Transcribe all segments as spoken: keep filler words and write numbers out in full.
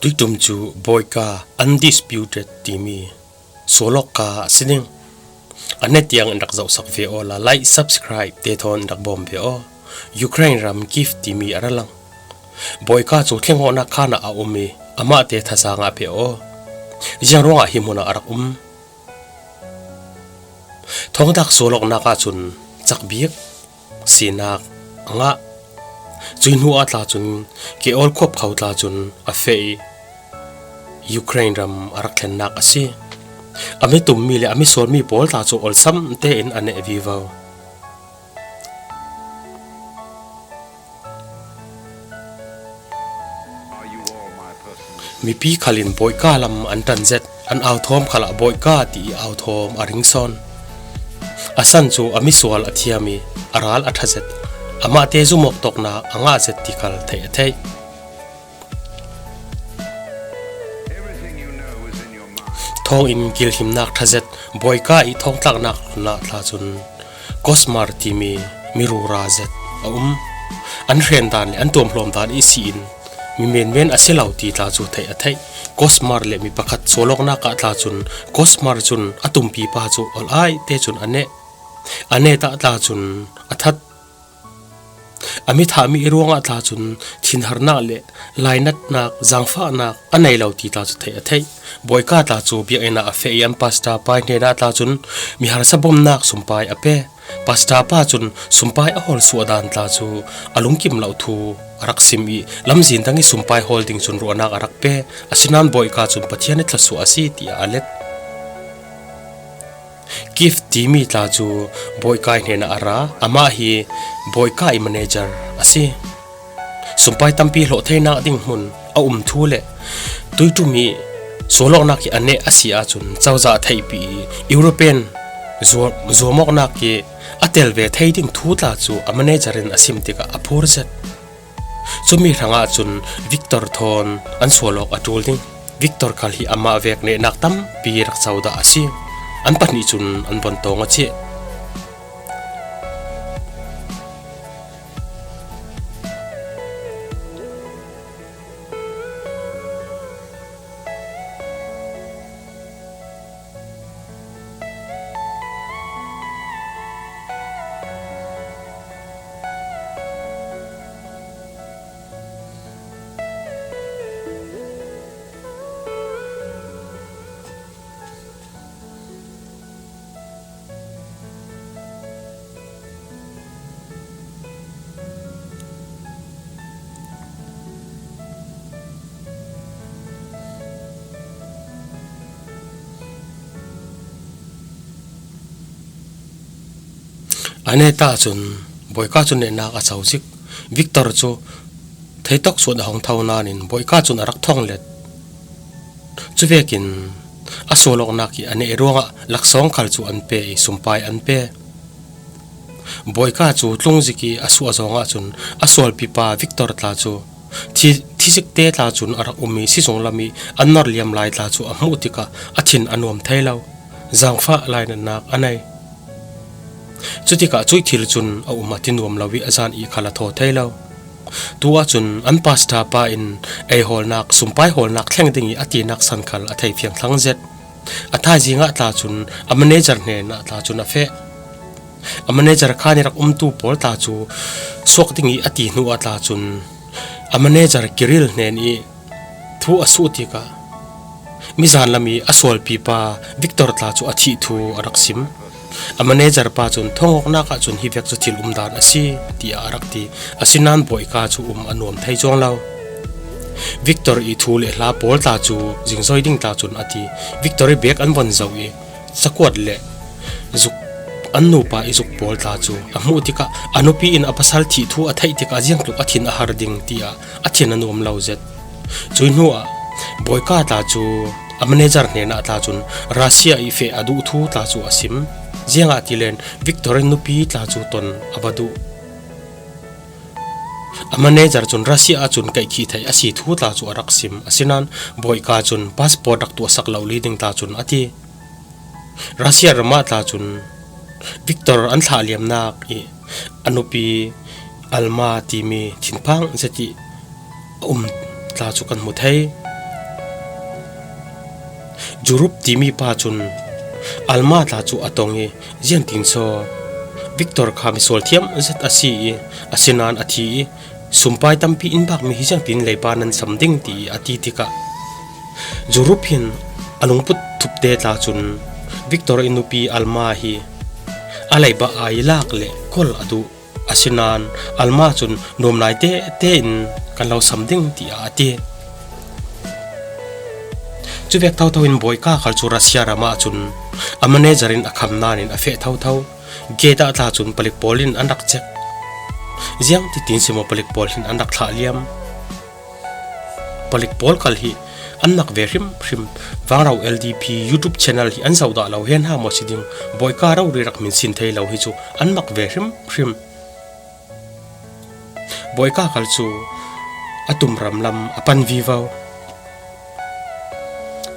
Tuitum cu Boyka Undisputed timi sualawk ka a si ding. A ne tiang in rak zohsak ve aw la, like, subscribe te thawn in rak bawm ve aw. Ukraine ram Kyiv timi a ra lang. Boyka cu thlengawknak khan ah a um i, amah te thazaang ah pe aw. Ziang ruangah hi hmun ah a rak um? Thawngtlak sualawknak ahcun cakbik sinak a ngah. Cui hnu ah tla cun ke awlkhuap kho tla cun a feh i Ukraine ram a rak thlennak a si. A mi tummi le a mi sualmi pawl tla cu awlsam tein a neh vivo. Mipi khal in Boyka lam an ṭan zet, an authawm khal ah Boyka ti i authawm a ring sawn. A san cu a misual a thiam i a ral a ṭha zet, amahte zumawk tawknak a ngah zet ti khal theih a theih. Thawnginn kilhimnak ṭha zet, Boyka i thawngtlaknak hlun ah tla cun Koshmar timi mi rura zet a um. An hren dan le an tuamhlawm dan ihsi in mi menmen a si lo ti tla cu theih a theih. Koshmar le mi pakhat sualawknak ah tla cun Koshmar cun a tumpipa cu awlai te cun a neh. A neh ah tla cun a that. A mi thahmi i ruangah tla cun thinharnak le lainatnak, zaangfahnak a nei lo ti tla cu theih a theih. Boyka tla cu biakinn ah a feh i an pastor pa hnenah tla cun mi harsa bomnak sumpai a pe. Pastor pa cun sumpai a hawl suah dan tla cu a lungkim lo thu a rak sim i, lamzin dang i sumpai hawl ding cun ruahnak a rak pe. Asinain Boyka cun Pathian i thluasuah a si tiah a let. Kyiv timi tla cu Boyka hnenah a ra. Amah hi Boyka i manager a si. Sumpai tampi hlawh theinak ding hmun a um thu le tuiṭum i sualawknak i a neh a si ahcun cozah theihpi i European zuam, zuamawknak i a tel ve thei ding thu tla cu a manager in a sim tikah a phur zet. Cumi hrangah cun Victor thawn an sual awk a ṭul ding. Victor khal hi amah vek nehnak tampi rak co dah a si. An pahnih cun an von tawng a cih. A neh ahcun Boyka cu nehnak a co zik. Victor cu theitawk suat a hung tho nain Boyka cun a rak thong let. Cuvekin a sual awknak i a neh ruangah laksawng khal cu an pe i sumpai an pe. Boyka cu tlung zik i a suah zawng ahcun a sualpipa Victor tla cu thi, thizik te tla cun a rak um i sizung lam i an nor liam lai tla cu a hmuh tikah a thin a nuam thei lo. Zaangfah lainatnak a nei. Cutikah cuih thil cun a um a ti nuam lo i a zan i khal a thaw thei lo. Tu ahcun an pastor pa in ei hawlnak, sumpai hawlnak thleng ding i a tinak san khal a thei fiang thlang zet. A thaizing ah tla cun a manager hnenah tla cun a feh. A manager khan i rak umtu pawl tla cu suak ding i a ti hnu ah tla cun a manager Kirill hnen i thu a suh tikah mizan lam i a sualpipa Victor tla cu a thih thu a rak sim. A manager pa cun thongawknak ah cun hi vek cu thil umdan a si, tiah a rak ti. Asinain Boyka cu um a nuam thei cuang lo. Victor i thu le hla pawl tla cu zingzoi ding tla cun a ti. Victor i bag an von zoh i cakuat le zuk an nupa i zuk pawl tla cu a hmuh tikah a nupi in a pasal thih thu a theih tikah ziangtluk a thin a har ding, tiah a thin a nuam lo zet. Cui hnu ah Boyka tla cu a manager hnenah tla cun Russia i feh a duh thu tla cu a sim. Ziangahtile Victor in nupi tla cu ton a va duh. A manager cun Russia ah cun kaihkhih theih a si thu tla cu a rak sim. Asinain Boyka cun passport rak tuahsak lo li ding tla cun a ti. Russia ram ah tla cun Victor an thlah liamnak i a nupi Alma timi thinphang zet i a um tla cu kan hmu thei. Jurup timi pa cun Alma tla cu a tong i, ziangtin saw Victor kha misual thiam zet a si i, asinain a thi i, sumpai tampi in bakmi hi ziangtin leiba nan sam ding ti a ti tikah, Jurup hin a lungput thupte tla cun Victor i nupi Alma hi a leiba ai lak le kol a duh. Asinain Alma cun nuam nai tete in kan lo sam ding tiah a ti. Cuvek thotho in Boika khal cu Russia ram ah cun a manager in a kham nain a feh thotho. Gate ah tla cun palik pawl in an rak cek. Ziang titin si maw palik pawl hin an rak thlah liam. Palik pawl khal hi an mak ve hrimhrim. Vangrau L D P YouTube channel hi an zoh dah lo hen ha maw si ding. Boika rori rak min sin thei lo hi cu an mak ve hrimhrim. Boika khal cu a tum ram lam a pan vivo.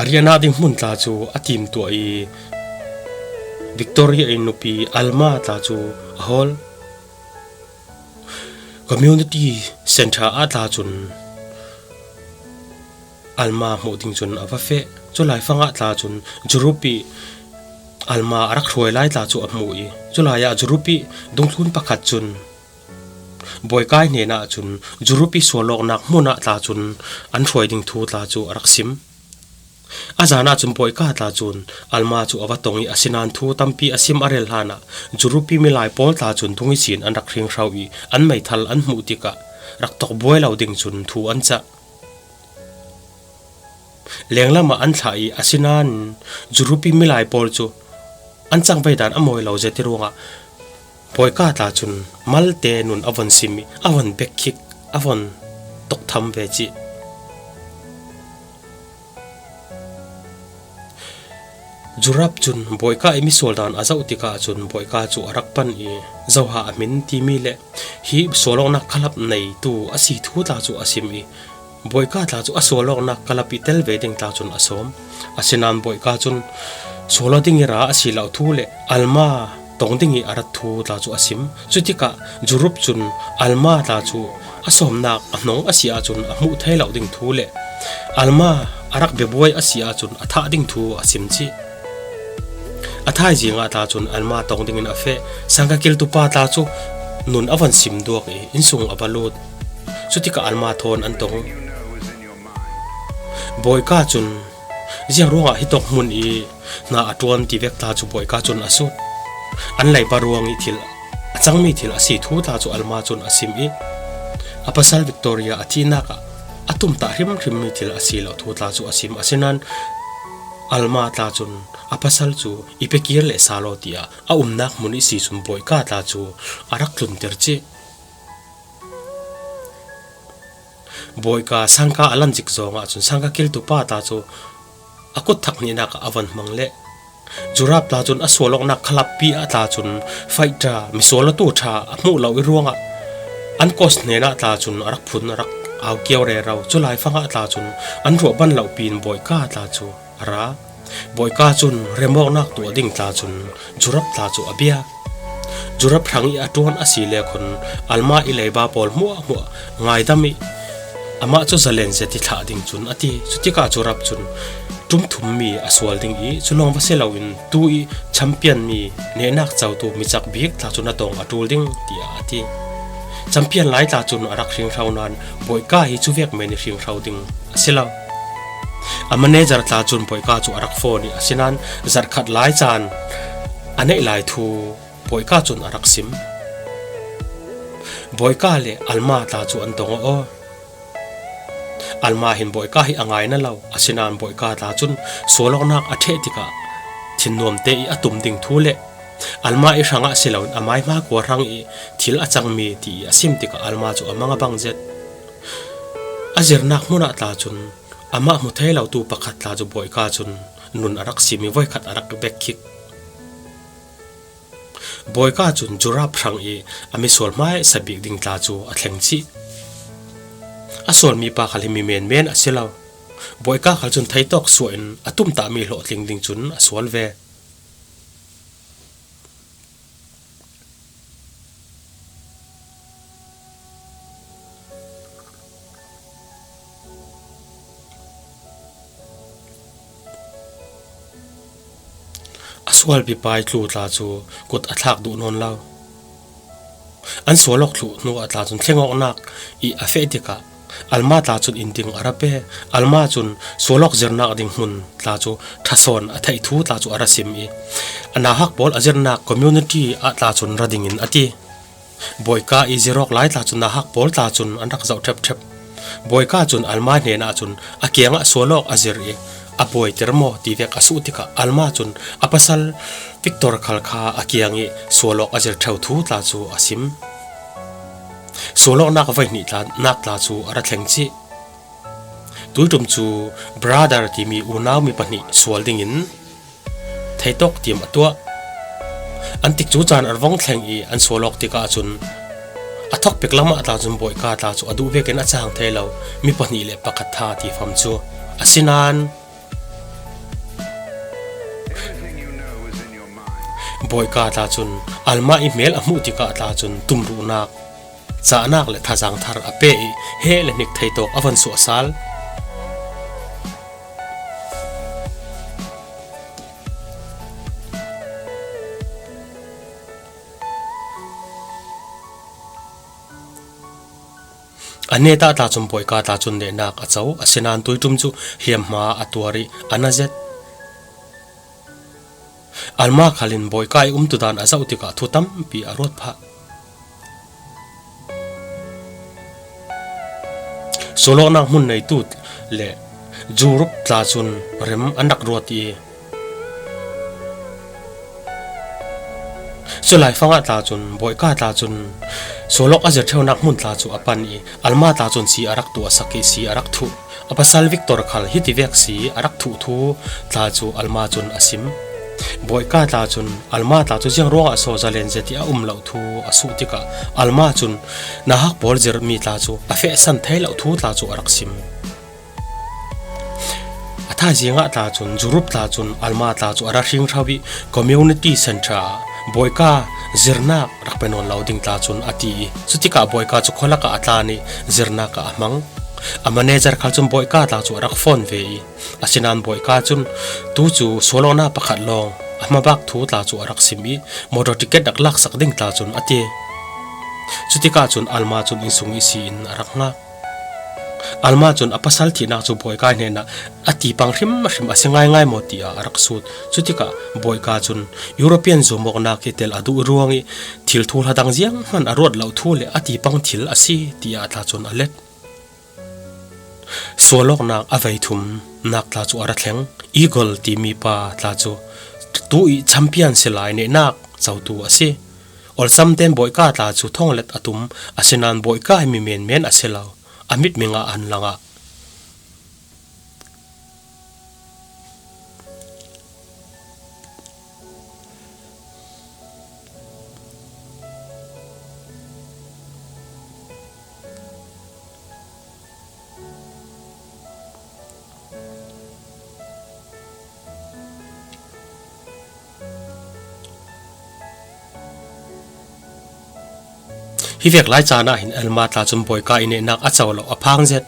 A riahnak ding hmun tla cu a tim tuah i Victoria i nupi Alma tla cu a hawl. Community Centre ah tla cun Alma hmuh ding cun a va feh. Culai fangah tla cun Jurupi Alma a rak hruai lai tla cu a hmuh i, culai ah Jurupi dungthlun pakhat cun Boikai hnenah cun Jurupi sualawknak hmun ah tla cun an hruai ding thu tla cu a rak sim. A zan ah cun Boika tla cun Alma cu a va tong i, asinain thu tampi a sim a rel hlan ah Jurupi milai pawl tla cun dung ihsin an rak hringhro i, an meithal an hmuh tikah rak tokbuai lo ding cun thu an cah. Lenglam ah an thlah i, asinain Jurupi milai pawl cu an cangvei dan a mawi lo zet i ruangah Boika tla cun malte nun a von sim i, a von bek khik, a von toktham ve cih. Jurap cun Boika i misual dan a zoh tikah cun Boika cu a rak pan i, Zoha a hmin timi le hi sualawknak khalap neitu a si thu tla cu a sim i, Boika tla cu a sualawknak khalap i tel ve ding tla cun a sawm. Asinain Boika cun sual aw ding i ra a si lo thu le Alma tong ding i a rat thu tla cu a sim. Cutikah Jurup cun Alma tla cu a sawmnak a hnong a si ahcun a hmuh thei lo ding thu le Alma a rak biabuai a si ahcun a thah ding thu a sim cih. A thaizing ah tla cun Alma tong dingin a feh. Sangka kiltu pa tla cu nun a von sim duak i innsung a va lut. Cutikah Alma thawn an tong. Boika cun ziang ruangah hitawk hmun i hna a ṭuan ti vek tla cu Boika cun a sut. An leiba ruang i thil a cangmi thil a si thu tla cu Alma cun a sim i a pasal Victoria a thihnak ah a tumtah hrimhrimmi thil a si lo thu tla cu a sim. Asinain Alma tla cun a pasal cu i pe kir le sal aw tiah a umnak hmun i si cun Boika tla cu a rak tlunter cih. Boika sangka a lan zik zong ahcun sangka kiltu pa tla cu a kut thak hnihnak ah a von hmang le Jurap tla cun a sualawknak khalappi ah tla cun faihṭa misual awtu ṭha a hmuh lo i ruangah an kos hnenah tla cun a rak phun, a rak au kio rero. Culai fangah tla cun an ruah ban lo piin Boika tla cu a ra. Boika cun remawknak tuah ding tla cun Jurap tla cu a bia. Jurap hrang i a ṭuan a si le khun Alma i leiba pawl hmuahhmuah ngaidam i amah cu zalen zet i thlah ding cun a ti. Cutikah Jurap cun ṭumthummi a sual ding i, cu lawng va si loin tu i champion mi nehnak cotu micak bik tla cun a tong a ṭul ding tiah a ti. Champion lai tla cun a rak hringhro nain Boika hi cuvek men i hringhro ding a si lo. A manager tla cun Boika cu a rak phone i, asinain zarhkhat lai caan a neih lai thu Boika cun a rak sim. Boika le Alma tla cu an tong aw. Alma hin Boika hi a ngai na lo, asinain Boika tla cun sualawknak a ṭheh tikah thinnuamte i a tum ding thu le Alma i hrangah si loin a maihma kua hrang i thil a cangmi ti i a sim tikah Alma cu a mang a bang zet. A zirnak hmun ah tla cun amah hmu thei lotu pakhat tla cu Boika cun nun a rak sim i voikhat a rak bek khik. Boika cun Jurap hrang i a misual hmaisa bik ding tla cu a thleng cih. A sualmi pa khal hi mi menmen a si lo. Boika khal cun theitawk suah in a tumtahmi hlawhtling ding cun a sual ve. Sualpi pai tlu tla cu kut a thlak duh nawn lo. An sual awk thluh hnu ah tla cun thlengawknak i a feh tikah Alma tla cun inn ding a ra pe. Alma cun sual awk zirnak ding hmun tla cu ṭha sawn a theih thu tla cu a ra sim i a nauhak pawl a zirnak community ah tla cun ra dingin a ti. Bawika i zir awk lai tla cun nauhak pawl tla cun an rak zoh ṭhepṭhep. Bawika cun Alma hnenah cun a kiangah sual awk a zir i a buaiter maw ti vek a suh tikah Alma cun a pasal Victor khal kha a kiang i sual awk a zir ṭheu thu tla cu a sim. Sual awknak vaihnih tla, nak tla cu a ra thleng cih. Tuiṭum cu brother timi unau mi pahnih sual dingin theitawk tiam a tuah. An tikcu caan a ra vong thleng i an sual awk tikah cun a thawk pek lamah tla cun Bawika tla cu a duh vekin a cang thei lo mi pahnih le pakhat tha ti fam cu a si nain Bawika tla cun Alma i hmel a hmuh tikah tla cun tumruhnak, cahnak le thazaang thar a pe i heh le hnik theitawk a von suah sal. A netah tla cun Bawika tla cun nehnak a co, asinain tuiṭum cu hliamhma a tuar i a na zet. Alma khal in Bawika i umtudan a zoh tikah thu tampi a ruat phah. Sual awknak hmun neitu le Jurup tla cun rem an rak ruat i, cu laifangah tla cun Bawika tla cun sual awk a zir ṭheunak hmun tla cu a pan i Alma tla cun si a rak tuah sak i si a rak thuh. A pasal Victor khal hiti vek si a rak thuh thu tla cu Alma cun a sim. Bawika tla cun Alma tla cu ziang ruangah so zalen zet i a um lo thu a suh tikah Alma cun nauhak pawl zirmi tla cu a fehsan thei lo thu tla cu a rak sim. A thaizing ah tla cun Jurup tla cun Alma tla cu a ra hring hro i community center ah Bawika zirnak rak pe nawn lo ding tla cun a ti i, cutikah Bawika cu khualak ah a tlan i zirnak ah a hmang. A manager khal cun Bawika tla cu a rak phone ve i, asinain Bawika cun tu cu sual awknak pakhat lawng a hmabak thu tla cu a rak sim i, motor ticket rak laksak ding tla cun a ti. Cutikah cun Alma cun innsung i si in a rak hngak. Alma cun a pasal thihnak cu Bawika hnenah a ti pang hrimhrim a si ngaingai maw tiah a rak sut. Cutikah Bawika cun European zuamawknak hi tel a duh ruang i thil thuhla dang zianghman a ruat lo thu le a ti pang thil a si tiah tla cun a let. Sual awknak a vei thumnak tla cu a ra thleng. Igor timi pa tla cu tu i champion si lai nehnak cotu a si. Awlsam tein Bawika tla cu thonglet a tum, asinain Bawika hi mi menmen a si lo. A mitmeng ah an lang ah. Hi vek lai caan ah hin Alma tla cun Bawika i nehnak a co lo, a phang zet.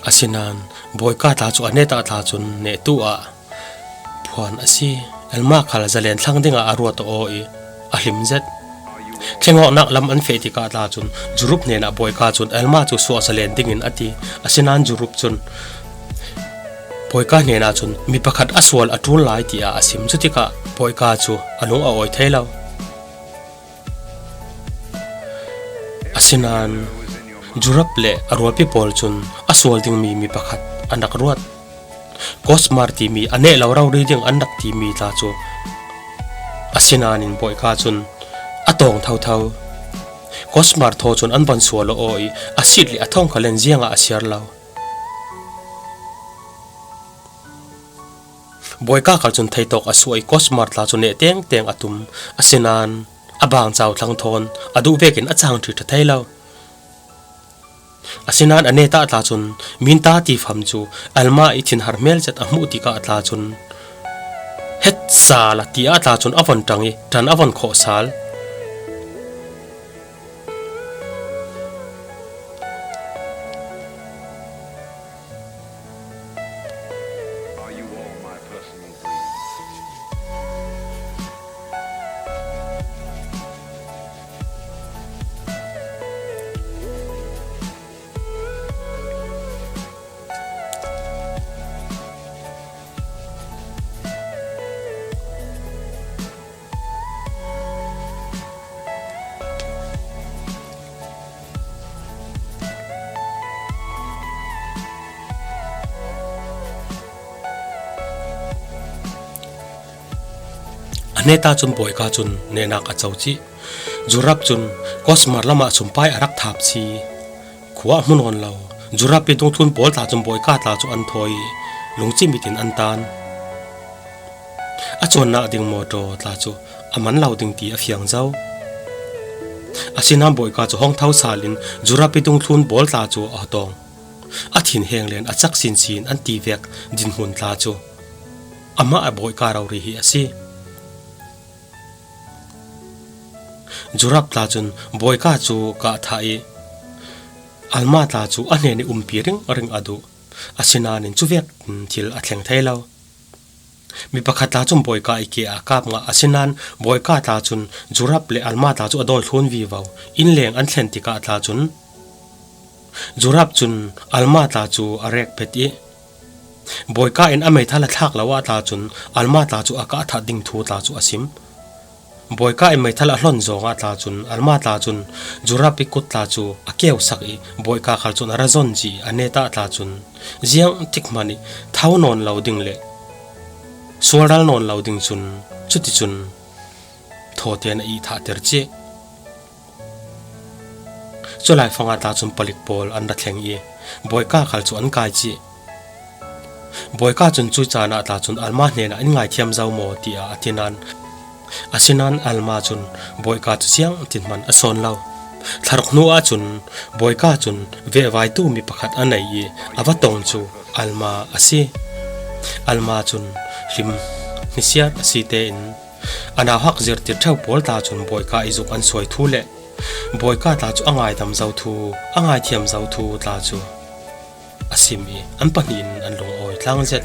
Asinain Bawika tla cu a netah tla cun nehtu ah phuan a si. Alma khal zalen thlang dingah a ruat aw i a hlim zet. Thlengawknak lam an feh tikah tla cun Jurup hnenah Bawika cun Alma cu suah zalen dingin a ti. Asinain Jurup cun Bawika hnenah cun mi pakhat a sual a ṭul lai tiah a sim. Cutikah Bawika cu a lung a awi thei lo. Asinain Jurup le a rualpi pawl cun a sual dingmi mi pakhat an rak ruat. Kosmar timi a neh lo rori ding an rak timi tla cu asinain Bawika cun a tawng thotho. Kosmar thaw cun an von sual aw i a sit le a thong khal in ziangah a siar lo. Bawika khal cun theitawk a suah i Kosmar tla cu neh tengteng a tum. Asinain a bangcau thlang thawn a duh vekin a cang ṭhi ṭha thei lo. Asinain a netah tla cun Minta tifam cu Alma i thinhar hmel zet a hmuh tikah tla cun Het sal a ti a tla cun a von ṭang i ṭan a von khawh sal. A hneta cun Bawika cun nenak a co cih. Jurap cun Kosmar lamah sumpai a rak thap si. Khua a hmu nawn lo. Jurap i dungthlun pawl tla cun Bawika tla cu an thawi i lungcim itin an tan. A cuannak ding mawṭaw tla cu a man lo ding ti a fiang zo. Asinain Bawika cu hong tho sal in Jurap i dungthlun pawl tla cu a tawng. A thinheng len a cak sinsin an ti vek dinhmun tla cu amah a Bawika rori hi a si. Jurap tla cun Bawika cu kah thah i Alma tla cu a hnen i umpi ringring a duh. Asinain cuvek thil a thleng thei lo. Mi pakhat tla cun Bawika i ke a kap ngah asinain Bawika tla cun Jurap le Alma tla cu a dawi thlun vivo. Inn leng an thlen tikah tla cun Jurap cun Alma tla cu a rek phet i Bawika in a meithal a thlak lo ah tla cun Alma tla cu a kah thah ding thu tla cu a sim. Bawika in meithal a hlon zong ah tla cun Alma tla cun Jurap i kut tla cu a keu sak i Bawika khal cun a ra zon ci i a net ah tla cun ziang tik hmanh i tho nawn lo ding le sualral nawn lo ding cun cuticun thawte na ih thahter cih. Cu laifang ah tla cun palik pawl an ra thleng i Bawika khal cu an kai cih. Bawika cun cuih caan ah tla cun Alma hnenah in ngaithiam zo maw tiah a ti nain, asinain Alma cun Bawika cu ziang tin hman a sawn lo. Thlaruk hnu ahcun Bawika cun vehvaitu mi pakhat a nei i a va tong cu Alma a si. Alma cun hlim hnisiar a si tein a nauhak zirtir ṭheu pawl tla cun Bawika i zuk an suai thu le Bawika tla cu a ngaidam zo thu, a ngaithiam zo thu tla cu a sim i an pahnih in an lung a awi tlang zet.